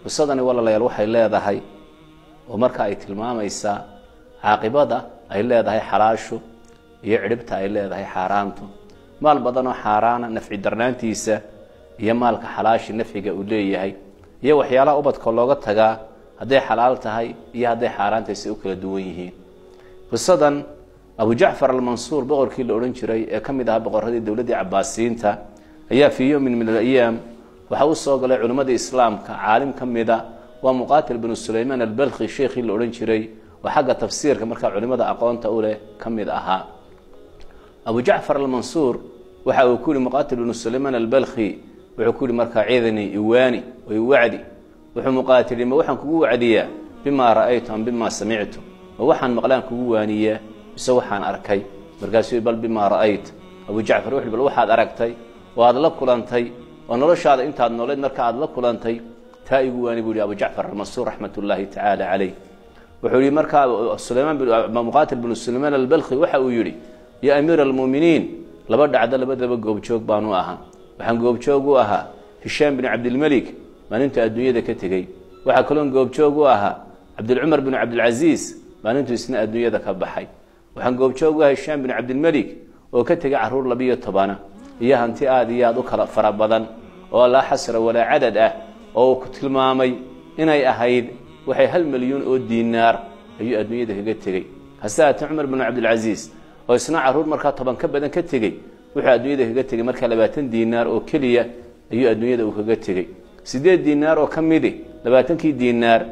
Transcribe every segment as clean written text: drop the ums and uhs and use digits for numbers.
Qisadani walaalayaal waxay leedahay oo marka ay tilmaamaysaa caaqibada ay leedahay xalaashu iyo cidhibta ay leedahay xaaraantu. Maal badan oo xaaraana nafci darnaantiisa iyo maalka xalaashi nafciga uu leeyahay iyo waxyaalaha ubadka looga tagaa hadday xalaal tahay iyo hadday xaaraan tahay si u kala duwan yihiin. Qisadan Abu Jacfar Almansuur, boqorkii la odhan jiray ee ka mid ahaa boqorradii dowladdii Cabaasiyiinta, ayaa fii yowmin min alayaam waxaa u soo galay culimmadii islaamka caalim ka mida, waa Muqaatil binu Sulaymaan Albalkhi, sheekhii la odhan jiray oo xagga tafsiirka markaa culimmada aqoonta u leh ka mid ahaa. Abu Jacfar Almansuur waxa uu ku yihi Muqaatil binu Sulaymaan Albalkhi, wuxuu ku yihi markaa: "Cidnii, iwaani oo iwacdi." Wuxuu Muqaatil: "Ma waxaan kugu wacdiyaa bimaa ra'aytu am bimaa samictu? Ma waxaan maqlaan kugu waaniyaa mise waxaan arkay?" Markaasuu: "Bal bimaa ra'ayt." Abu Jacfar wuxu: "Bal waxaad aragtay oo aad la kulantay oo noloshaada intaad nooleed marka aad la kulantay taa igu waani," buu yihi Abu Jacfar Almansuur raxmat ullaahi tacaala caleyh. Wuxuu yihi markaa Sulaymaan, Muqaatil binu Sulaymaan Albalkhi waxa uu yidhi: "Ya amiira almu'miniin, laba dhacdo labadaba goobjoog baanu ahaa. Waxaan goobjoog u ahaa Hishaam bin Cabdilmelik maalintuu adduunyada ka tegey. Waxaa kaloon goobjoog u ahaa Cabdilcumar binu Cabdilcasiis maalintuu isna adduunyada ka baxay. Waxaan goobjoog u ahaa Hishaam bin Cabdilmelik oo ka tegay carruur 12 iyo hanti aada iyo aada u kala fara badan oo laa xasra walaa cadad ah, oo uu ku tilmaamay inay ahayd waxay 1 milyuun oo diinaar ayuu adduunyada kaga tegey. Hase haatee Cumar binu Cabdilcasiis oo isna carruur markaa 10 ka badan ka tegey, wuxuu adduunyada kaga tegey markaa 20 diinaar oo keliya ayuu adduunyada uu kaga tegey. 8 diinaar oo ka midi 20kii diinaar,"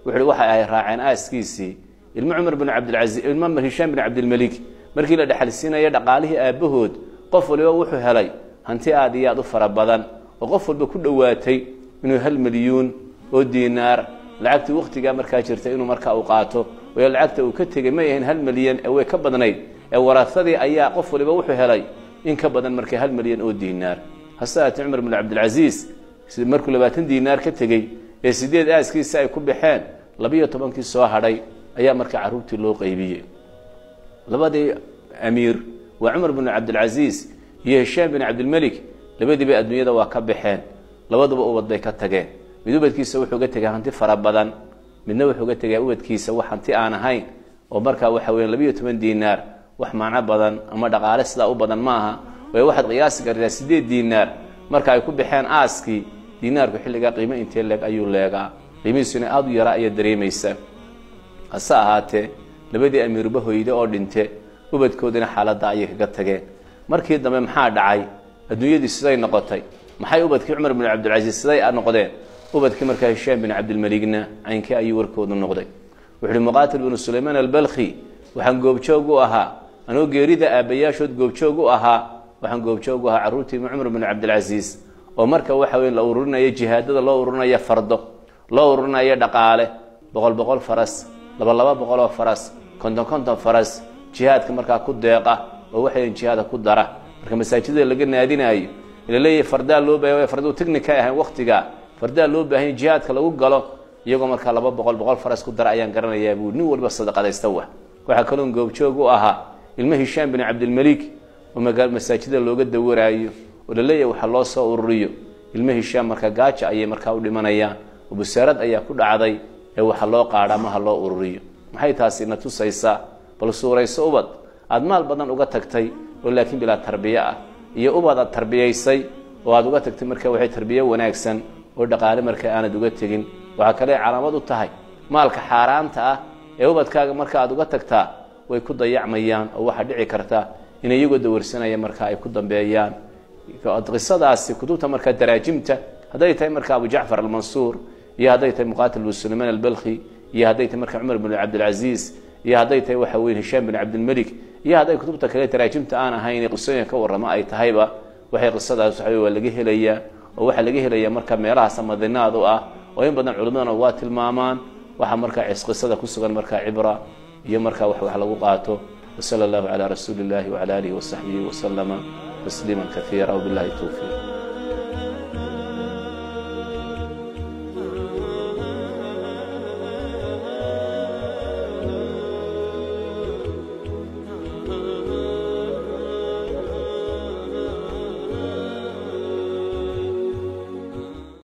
wuxuuhi, "waxa ay raaceen aaskiisii ilmo Cumar binu Cabdilcasiis, ilmo Hishaam bin Cabdilmelik. Markii la dhexalsiinaya dhaqaalihii aabbahood, qof waliba wuxuu helay hanti aada iyo aada u fara badan oo qof walba ku dhowaatay inuu 1 milyuun oo diinaar, lacagtii wakhtigaa markaa jirta, inuu markaa uu qaato. Waayo lacagta uu ka tegey may ahayn 1 milyan ee way ka badnayd, ee warasadii ayaa qof waliba wuxuu helay in ka badan marka 1 milyan oo diinaar. Hase haatee Cumar bin Cabdilcasiis markuu 20 diinaar ka tegey ee 8 aaskiisa ay ku baxeen, 12kii soo hadhay ayaa markaa carruurtii loo qaybiyey." Labadii amiir, waa Cumar bin Cabdilcasiis iyo Hishaam bin Cabdilmelik, labadiiba adduunyada waa ka baxeen, labaduba ubad bay ka tageen. Mid ubadkiisa wuxuu ga tegay hanti fara badan, midna wuxuu ga tegay ubadkiisa wax hanti aan ahayn oo markaa waxa weya 12 diinaar. Wax macno badan ama dhaqaale sidaa u badan maaha, waayo waxaad qiyaasi kartaa 8 diinaar marka ay ku baxeen aaskii, diinaarku xilligaa qiimo intee leeg ayuu leegaa? Qiimihiisuna aada u yaraa ayaa dareemaysa. Hase ahaatee labadii amiirba hoyde oo dhinte, ubadkoodina xaaladda ayay kaga tageen. Markii dambe maxaa dhacay? Adduunyadii siday noqotay? Maxay ubadkii Cumar bin Cabdilcasiis siday noqdeen? Ubadkii markaa Hishaam bin Cabdilmeligna caynkii ayuu warkoodu noqday? Wuxu uhi Muqaatil binu Sulaymaan Albalkhi: "Waxaan goobjoog u ahaa, anoo geerida aabbayaashood goobjoog u ahaa, waxaan goobjoog u ahaa carruurtii Cumar bin Cabdilcasiis oo marka waxa weya la ururinayo jihaadada, loo ururinayo fardo, loo ururinayo dhaqaale, 100 100 faras, 200 oo faras, 50 50 faras, jihaadka markaa ku deeqa oo waxayan jihaada ku dara. Marka masaajidada laga naadinaayo, laleeyahay fardaa loo bahay, farduu technica ahayn waktigaa, fardaa loo baahanya jihaadka lagu galo, iyagoo markaa 200 100 faras ku dara ayaan garanayaa," buu, "nin waliba sadaqadaysta." Wa waxaa kaloon goobjoog u ahaa ilmo Hishaam bin Cabdilmelik oo masaajida looga dawaraayo oo laleeyahay waxa loo soo ururiyo. Ilmo Hishaam markaa gaaja ayay markaa u dhimanayaan oo busaarad ayaa ku dhacday, ee waxa loo qaadha amaha loo ururiyo. Maxay taasi na tusaysaa? Bal suurayso ubad aada maal badan uga tagtay oo laakiin bilaa tarbiye ah, iyo ubad aad tarbiyaysay oo aada uga tagtay marka waxay tarbiye wanaagsan oo dhaqaale marka aanad uga tegin. Waxaa kale calaamad u tahay maalka xaaraanta ah ee ubadkaaga marka aad uga tagtaa way ku dayacmayaan, oo waxaa dhici karta in iyagoo dawarsanaya marka ay ku dambeeyaan. Qisadaasi kutubta markaa daraajimta, hadday tahay marka Abu Jacfar Almansuur, iyo hadday tahay Muqaatil bin Sulaymaan Albalkhi, iyo hadday tahay marka Cumar bin Cabdilcasiis, iyo hadday tahay waxa weye Hishaam bin Cabdilmelik, iyo hadday kutubta kale taraajimta aan ahayn qisooyinka ka warrama ay tahayba, waxay qisadaas waxa waa laga helayaa, oo waxaa laga helayaa marka meelahaas madinaad u ah oo in badan culimmadana waa tilmaamaan. Waxaa markaa qisada ku sugan markaa cibra iyo markaa wax lagu qaato. Wasala allahu calaa rasuuli illahi wacala aalihi wasaxbihi wasalama tasliima kaiira, wabillahi towfiiq.